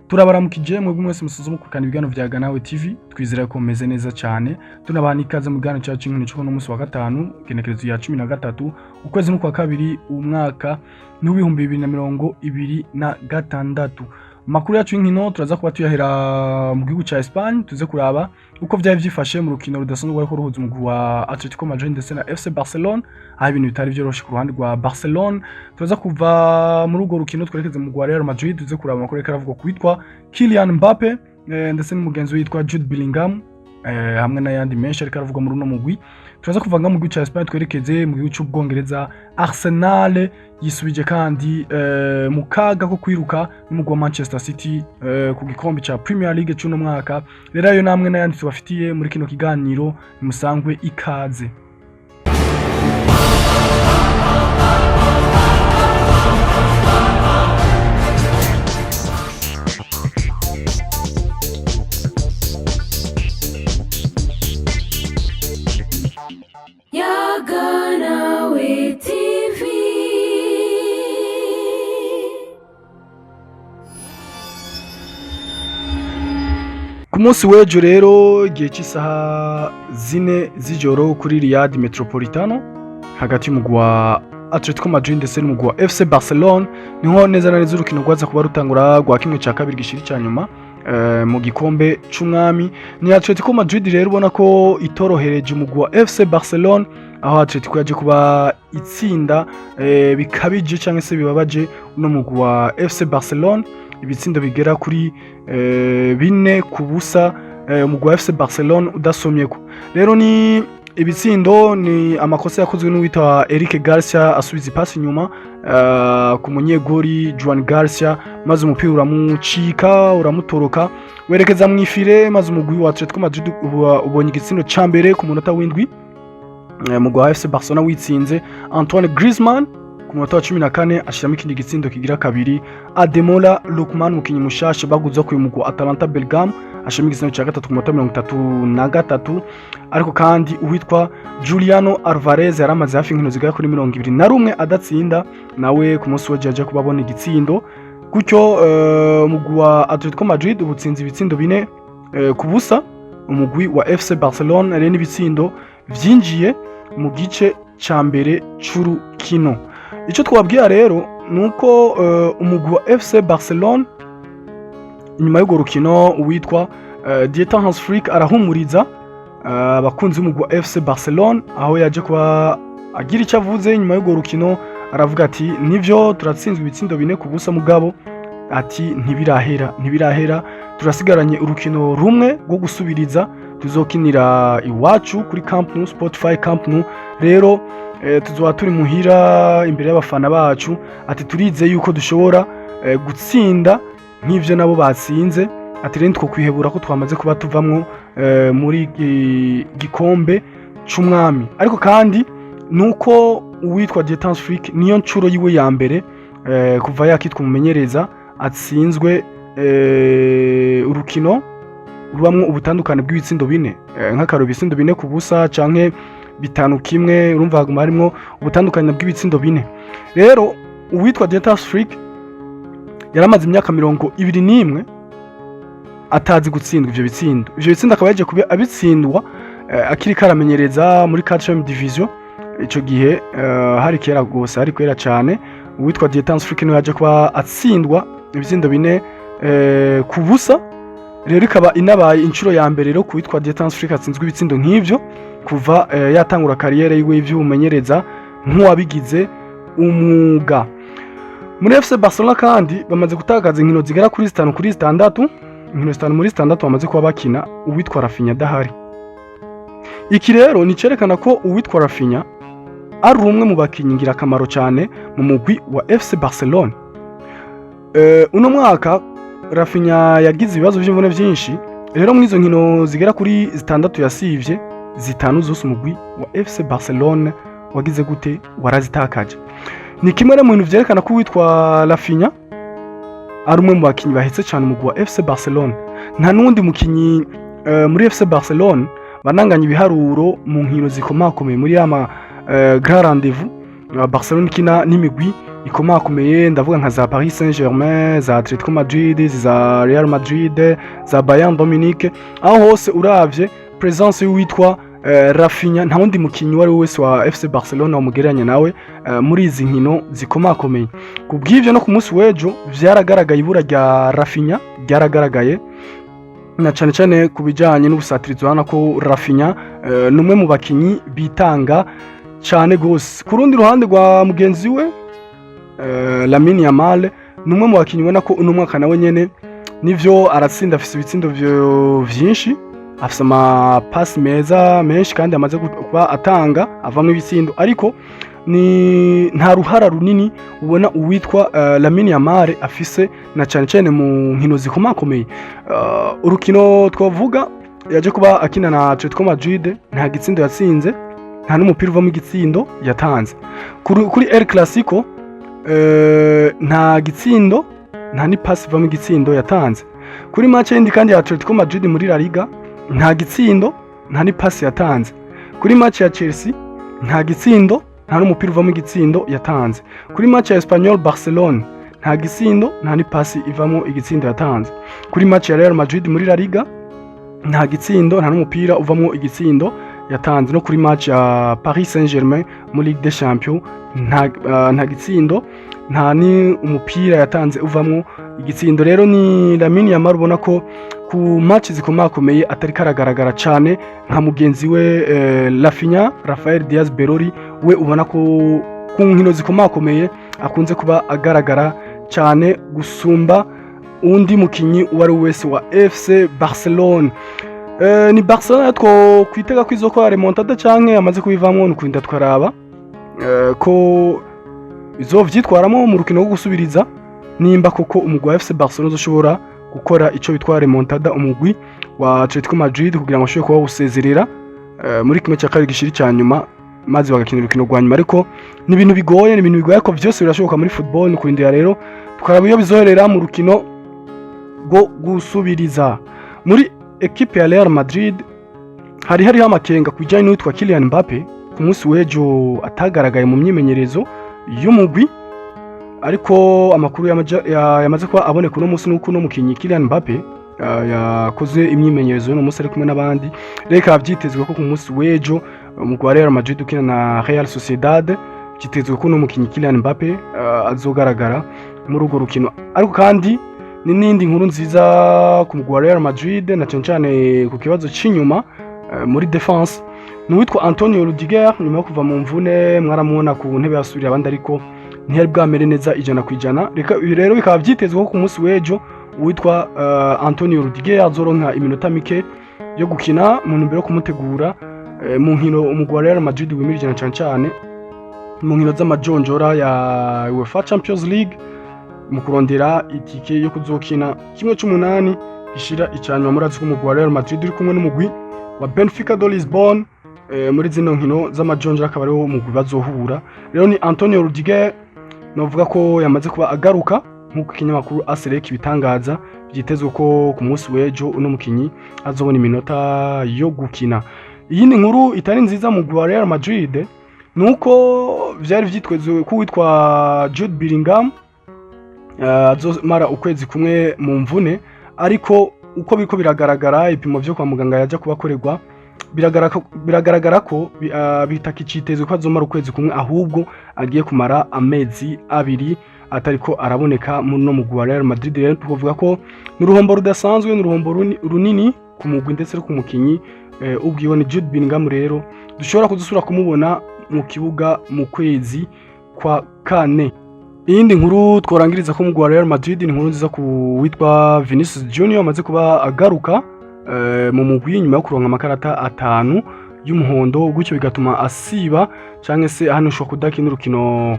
Turabaramukije mwebwe mwese musoza mukurikirana ibiganiro vya Ganawe TV. Twizera ko mumeze neza cyane. Tunabaha n'ikaze mu kiganiro cyacu cy'inkino cyo kuno munsi wa gatanu, igenekerezo ya 13 ukwezi n'ukwa kabiri, umwaka n'2026. Amakuru yacu y'inkino turaza kuba tuyahera mu gihugu ca Espagne, tuze kuraba uko vyari vyifashe mu rukino rudasanzwe rwariko ruhuza umugwi wa Atletico Madrid ndetse na FC Barcelone, aho ibintu bitari vyoroshe ku ruhande rwa Barcelone. Turaza kuva muri urwo rukino twerekeze mu rwa Real Madrid, tuze kuraba amakuru ariko aravugwa kwitwa Kylian Mbappe ndetse n'umugenzi witwa Jude Bellingham, hamwe n'ayandi menshi ariko aravugwa muri uno mugwi. Turaza kuva nga mu gihugu ca Espagne twerekeze mu gihugu c'Ubwongereza. Arsenal yisubije kandi mu kaga ko kwiruka n'umugwi wa Manchester City ku gikombe ca Premier League c'uno mwaka. Rero ayo namwe n'ayandi tubafitiye muri kino kiganiro, nimusangwe ikaze. Yaganawe TV. Ku munsi w'ejo rero, igihe cy'isaha 4 z'ijoro kuri Riyadh Metropolitano, hagati y'umugwi wa Atletico Madrid ndetse n'umugwi wa FC Barcelone, niho neza na neza urukino rwaza kuba rutangura rwa kimwe cya kabiri gishira icya nyuma mu gikombe c'umwami. Ni Atletico Madrid rero ubona ko itorohereje umugwi wa FC Barcelone, aho Atletico yaje kuba itsinda bikabije cyangwa se bibabaje uno mugwi wa FC Barcelone, ibitsindo bigera kuri 4-0, umugwi wa FC Barcelone udasomyeko. Rero ni ibitsindo, ni amakosa yakozwe n'uwitwa Eric Garcia asubiza ipasi inyuma ku munyegori Joan Garcia, maze umupira uramucika, uramutoroka, werekeza mu ifire, maze umugwi wa Atletico Madrid ubonye igitsindo ca mbere ku munota w'indwi. Umugwi wa FC Barcelona witsinze Antoine Griezmann ku munota wa 14 ashiramo ikindi gitsindo kigira kabiri. Ademola Lookman, umukinyi mushasha baguze ku mugwi wa Atalanta Bergamo, ashiramo igitsindo ca gatatu ku munota 33. Ariko kandi uwitwa Juliano Alvarez yari amaze hafi inkino zigera kuri 21 adatsinda, nawe ku munsi w'ejo yaje kuba abona igitsindo. Gutyo umugwi wa Atletico Madrid ubutsinze ibitsindo 4-0 umugwi wa FC Barcelone. Rero n'ibitsindo vyinjiye mu gice ca mbere c'urukino. Ico twabwira rero nuko umugwi wa FC Barcelone inyuma y'urwo rukino, uwitwa Dieter Hans Flick arahumuriza abakunzi b'umugwi wa FC Barcelone, aho yaje kuba agira icyo avuze inyuma y'urwo rukino. Aravuga ati: "Nivyo, turatsinzwe ibitsindo 4-0, mugabo," ati, "ntibirahera, ntibirahera, turasigaranye urukino rumwe rwo gusubiriza tuzokinira iwacu kuri Camp Nou, Spotify Camp Nou. Rero tuzoba turi muhira imbere y'abafana bacu." Ati: "Turize yuko dushobora gutsinda nk'ivyo nabo batsinze." Ati: "Rero ntitwokwihebura ko twamaze kuba tuvamwo muri gikombe c'umwami." Ariko kandi nuko uwitwa Dieter Flick niyo ncuro yiwe ya mbere kuva yakitwa umumenyereza atsinzwe urukino rubamwo ubutandukane bw'ibitsindo 4, nk'akaro ibitsindo 4-0 canke 5-1. Urumva haguma harimwo ubutandukane bw'ibitsindo 4. Rero uwitwa Dieter Flick yaramaze imyaka 21 atazi gutsindwa ivyo bitsindo. Ivyo bitsindo akaba yaje kuba abitsindwa akiri karamenyereza muri 4 division. Ico gihe hari kera gose, hari kera cyane. Uwitwa Dieter Flick niwe yaje kuba atsindwa ibitsindo 4-0. Rero ikaba inabaye inshuro ya mbere rero kuwitwa Dieter Flick atsinzwe ibitsindo nk'ivyo kuva yatangura carrière yiwe y'ivy'ubumenyereza nk'uwabigize umwuga. Muri FC Barcelona kandi bamaze gutakaza inkino zigera kuri zitanu kuri zitandatu, inkino zitanu muri zitandatu bamaze kuba bakina uwitwa Raphinha adahari. Iki rero ni cerekana ko uwitwa Raphinha ari umwe mu bakinyi ngirakamaro cyane mu mugwi wa FC Barcelona. Uno mwaka Raphinha yagize ibibazo by'imvune byinshi. Rero muri izo nkino zigera kuri zitandatu yasivye, zitanu zose umugwi wa FC Barcelona wagize gute? Warazitakaje. Ni kimwe mu bintu vyerekana ko uwitwa Raphinha ari umwe mu bakinyi bahetse cyane umugwi wa FC Barcelona. Nta n'uwundi mukinyi muri FC Barcelona bananganya ibiharuro mu nkino zikomakomeye muri ama grand rendez-vous Barcelona ikina n'imigwi. ikomakomeye, ndavuga nka za Paris Saint-Germain, za Atletico Madrid, za Real Madrid, za Bayern Munich, aho hose uravye presence y'uwitwa Raphinha, nta wundi mukinyi uwo ari we wese wa FC Barcelona wamugereranya nawe muri izi nkino zikomakomeye. Ku bw'ivyo, no ku munsi w'ejo vyaragaragaye, ibura rya Raphinha ryaragaragaye, na cane cane ku bijanye n'ubusatirizi. Urabona ko Raphinha ni umwe mu bakinyi bitanga cane gose. Ku rundi ruhande rwa mugenzi we Lamine Yamal, ni umwe mu bakinyi ubona ko uno mwaka nawe nyene nivyo aratsinda, afise ibitsindo vyinshi, afise amapasi meza menshi kandi amaze kuba atanga avamwo ibitsindo, ariko ni nta ruhara runini ubona uwitwa Lamine Yamal afise, na cane cane mu nkino zikomakomeye. Urukino twavuga yaje kuba akina na Atletico Madrid, nta gitsindo yatsinze, nta n'umupira uvamo igitsindo yatanze. Kuri El Clasico nta gitsindo, nta n'ipasi ivamo igitsindo yatanze. Kuri match yindi kandi ya Atletico Madrid muri La Liga, nta gitsindo, nta n'ipasi yatanze. Kuri match ya Chelsea, nta gitsindo, nta n'umupira uvamo igitsindo yatanze. Kuri match ya Espanyol Barcelone, nta gitsindo, nta n'ipasi ivamo igitsindo yatanze. Kuri match ya Real Madrid muri La Liga, nta gitsindo, nta n'umupira uvamo igitsindo yatanze. No kuri match ya Paris Saint-Germain muri Ligue des Champions, nta gitsindo, nta ni umupira yatanze uvamwo igitsindo. Rero ni Lamine Yamal ubona ko ku match zikomakomeye atari karagaragara cyane nka mugenzi we Raphinha, Rafael Diaz Berori, we ubona ko ku nkino zikomakomeye akunze kuba agaragara cyane gusumba undi mukinyi uwo ari we wese wa FC Barcelone. Ni Barcelona two kwitega ko izokora remontada canke amaze kubivamwo, ni kurinda twaraba ko izovyitwaramo mu rukino rwo gusubiriza, nimba koko umugwi wa FC Barcelona uzoshobora gukora ico bitwa remontada umugwi wa Atletico Madrid kugira ngo ushobore kuba wusezerera muri kimwe cya kabiri gishiri cya nyuma, maze bagakina urukino rwa nyuma. Ariko ni ibintu bigoye, ni ibintu bigoye, ariko vyose birashoboka muri football. Ni kurindira rero tukaraba iyo bizoherera mu rukino rwo gusubiriza. Muri ekipe ya Real Madrid hariho amakenga ku bijyanye n'uwitwa Kylian Mbappe, ku munsi w'ejo atagaragaye mu myimenyerezo y'umugwi. Ariko amakuru yamaze kuba aboneka uno munsi nuko uno mukinyi Kylian Mbappe yakoze imyimenyerezo uno munsi ari kumwe n'abandi. Rero bikaba byitezwe ko ku munsi w'ejo umugwi wa Real Madrid ukina na Real Sociedad, byitezwe ko uno mukinyi Kylian Mbappe azogaragara muri urwo rukino. Ariko kandi ni n'indi nkuru nziza ku mugwi wa Real Madrid, na cyane cyane ku kibazo cy'inyuma muri defense, ni uwitwa Antonio Rudiger. Nyuma yo kuva mu mvune, mwaramubona ku ntebe yasubiriye abandi, ariko ntiyari bwamere neza 100%. Reka ibi rero bikaba byitezwe ko ku munsi w'ejo uwitwa Antonio Rudiger azoronka iminota mike yo gukina mu ntumbero yo kumutegura mu nkino umugwi wa Real Madrid wimirije, na cyane cyane mu nkino z'amajonjora ya UEFA Champions League, mu kurondera itike yo kuzokina kimwe c'umunani gishira icanyuma. Murazi ko umugwi wa Real Madrid uri kumwe n'umugwi wa Benfica de Lisbon muri zino nkino z'amajonjora, akaba ariwo mugwi bazohura. Rero ni Antonio Rudiger novuga ko yamaze kuba agaruka nk'uko ikinyamakuru AS kibitangaza. Byitezwe ko ku munsi w'ejo uno mukinyi azobona iminota yo gukina. Iyindi nkuru itari nziza mu mugwi wa Real Madrid nuko vyari vyitezwe ko uwitwa Jude Bellingham azomara ukwezi kumwe mu mvune, ariko uko biriko biragaragara, ibipimo vyo kwa muganga yaja kubakorerwa, biragaragara ko bitakicitezwe ko azomara ukwezi kumwe, ahubwo agiye kumara amezi 2 atariko araboneka muri no mugwi wa Real Madrid. Rero tukavuga ko ni uruhombo rudasanzwe, ni uruhombo runini ku mugwi ndetse no ku mukinyi ubwiwe, ni Jude Bellingham. Rero dushobora kuzusubira kumubona mu kibuga mu kwezi kwa kane. Iyindi nkuru tworangiriza ko mugwi wa Real Madrid ni inkuru nziza ku witwa Vinicius Junior, amaze kuba agaruka mu mugwi nyuma yo kuronka amakarata atanu y'umuhondo, gutyo bigatuma asiba canke se ahanishwa kudakina urukino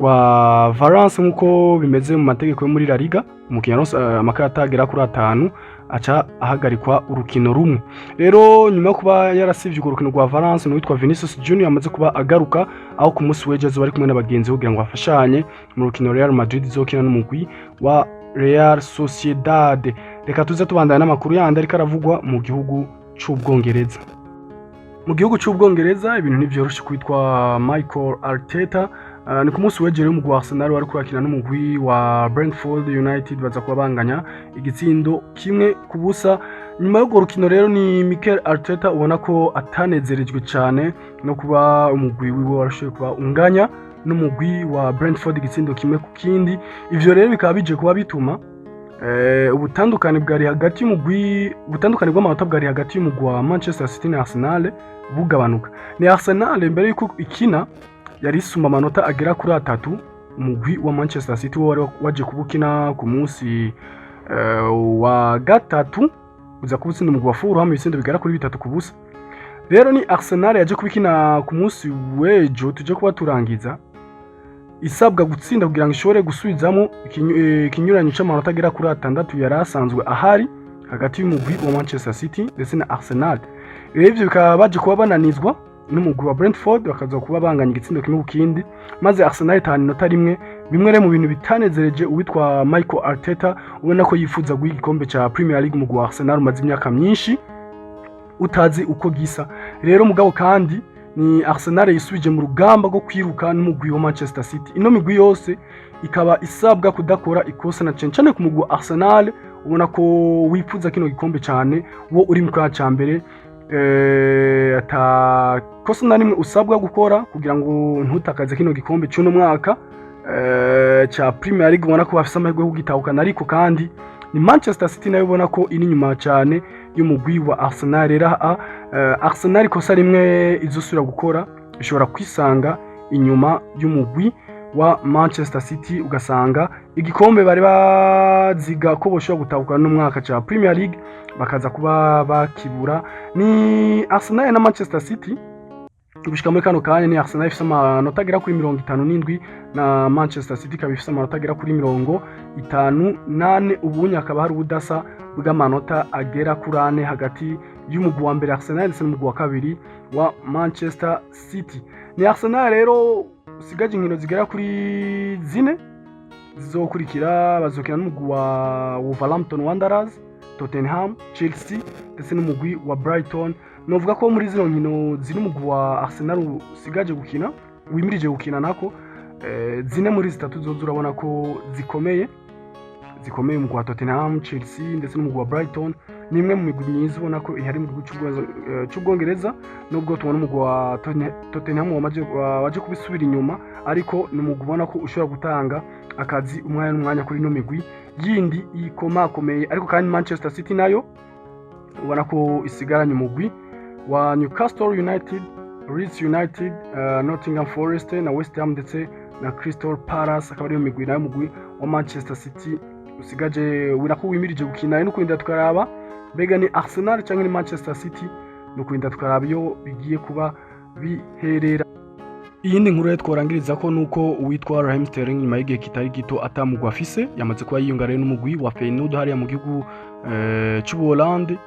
rwa Valence. Nk'uko bimeze mu mategeko yo muri La Liga, umukinnyi aronse amakarata agera kuri atanu aca ahagarikwa urukino rumwe. Rero nyuma yo kuba yarasivye urwo rukino rwa Valence, n'uwitwa Vinicius Junior amaze kuba agaruka, aho ku munsi w'ejo azoba ari kumwe n'abagenzi kugira ngo bafashanye mu rukino Real Madrid izokina n'umugwi wa Real Sociedad. Reka tuze tubandana n'amakuru yandi ariko aravugwa mu gihugu c'Ubwongereza. Mu gihugu c'Ubwongereza ibintu ntivyoroshe kwitwa Michael Arteta. Ni ku munsi w'ejo rero umugwi wa Arsenal wari kurakina n'umugwi wa Brentford United, baza kuba banganya igitsindo 1-0. Nyuma y'urwo rukino rero ni Mikel Arteta ubona ko atanezerejwe cyane no kuba umugwi wiwe warashoboye kuba unganya n'umugwi wa Brentford igitsindo 1-1. Ivyo rero bikaba bije kuba bituma ubutandukane bwari hagati y'umugwi, ubutandukane bw'amanota bwari hagati y'umugwi wa Manchester City na Arsenal bugabanuka. Ni Arsenal mbere yuko ikina yari isumba amanota agera kuri 3 umugwi wa Manchester City, wo wari waje kubukina ku munsi wa gatatu, uza kubutsinda umugwi wa Fulham ibitsindo bigera kuri 3-0. Rero ni Arsenal yaje kubikina ku munsi w'ejo tuje kuba turangiza, isabwa gutsinda kugira ngo ishobore gusubizamo ikinyuranyo c'amanota agera kuri 6 yari asanzwe ahari hagati y'umugwi wa Manchester City ndetse na Arsenal. Rero ivyo bikaba baje kuba bananizwa n'umugwi wa Brentford, bakaza kuba banganya igitsindo 1-1, maze Arsenal itahana inota 1. Bimwe rero mu bintu bitanezereje uwitwa Michael Arteta, ubona ko yifuza guha igikombe ca Premier League umugwi wa Arsenal umaze imyaka myinshi utazi uko gisa. Rero mugabo kandi ni Arsenal yisubije mu rugamba rwo kwiruka n'umugwi wa Manchester City. Ino migwi yose ikaba isabwa kudakora ikosa, na cane cane ku mugwi wa Arsenal ubona ko wifuza kino gikombe cyane, wo uri mu kwa ca mbere, ata kosa na rimwe usabwa gukora kugira ngo ntutakaze kino gikombe cy'uno mwaka ca Premier League, ubona ko bafise amahirwe yo kugitahukana. Ariko kandi ni Manchester City nayo ubona ko iri inyuma cyane y'umugwi wa Arsenal. Rero aha Arsenal ikosa rimwe izosubira gukora ishobora kwisanga inyuma y'umugwi wa Manchester City, ugasanga igikombe bari baziga ko boshobora gutahukana n'umwaka ca Premier League bakaza kuba bakibura. Ni Arsenal na Manchester City gushika muri kano kanya, ni Arsenal ifise amanota agera kuri 57 na Manchester City ikaba ifise amanota agera kuri 54. Ubunye hakaba hari ubudasa bw'amanota agera kuri 4 hagati y'umugwi wa mbere Arsenal ndetse n'umugwi wa kabiri wa Manchester City. Ni Arsenal rero usigaje inkino zigera kuri 4 zizokurikira. Bazokina n'umugwi wa Wolverhampton Wanderers, Tottenham, Chelsea ndetse n'umugwi wa Brighton. Novuga ko muri zino nkino ziri umugwi wa Arsenal usigaje gukina, wimirije gukina nako, 4 muri 3 zozo urabona ko zikomeye zikomeye. Umugwi wa Tottenham, Chelsea ndetse n'umugwi wa Brighton ni imwe mu migwi myiza ubona ko ihari mu gihugu c'Ubwongereza, nubwo tubona umugwi wa Tottenham waje kubisubira inyuma, ariko ni umugwi ubona ko ushobora gutanga akazi umwanya n'umwanya kuri ino migwi yindi ikomakomeye. Ariko kandi Manchester City nayo ubona ko isigaranye umugwi wa Newcastle United, Leeds United, Nottingham Forest na West Ham ndetse na Crystal Palace, akaba ariyo migwi nayo mugwi wa Manchester City usigaje wina ko wimirije gukina. No kurinda tukaraba mbega ni Arsenal cyangwa ni Manchester City, no kurinda tukaraba iyo bigiye kuba biherera. Iyindi nkuru rero tworangiriza ko nuko uwitwa Raheem Sterling, nyuma y'igihe kitari gito atamugwa afise, yamaze kuba yiyunga rero n'umugwi wa Feyenoord hariya mu gihugu c'Ubuholande,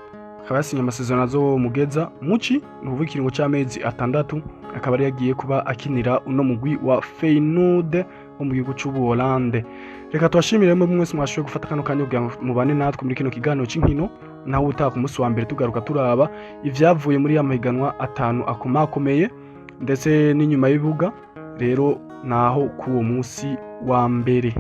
akaba yasinye amasezerano azomugeza muci, ni ukuvuga ikiringo c'amezi 6, akaba yari yagiye kuba akinira uno mugwi wa Feyenoord wo mu gihugu c'Ubuholande. Reka tubashimire mwe mwese mwashoboye gufata kano kanya kugira ngo mubane natwe muri kino kiganiro c'inkino. Naho utaha ku munsi wa mbere tugaruka turaba ivyavuye muri ya mahiganwa 5 akomakomeye ndetse n'inyuma y'ibibuga. Rero naho k'uwo munsi wa mbere.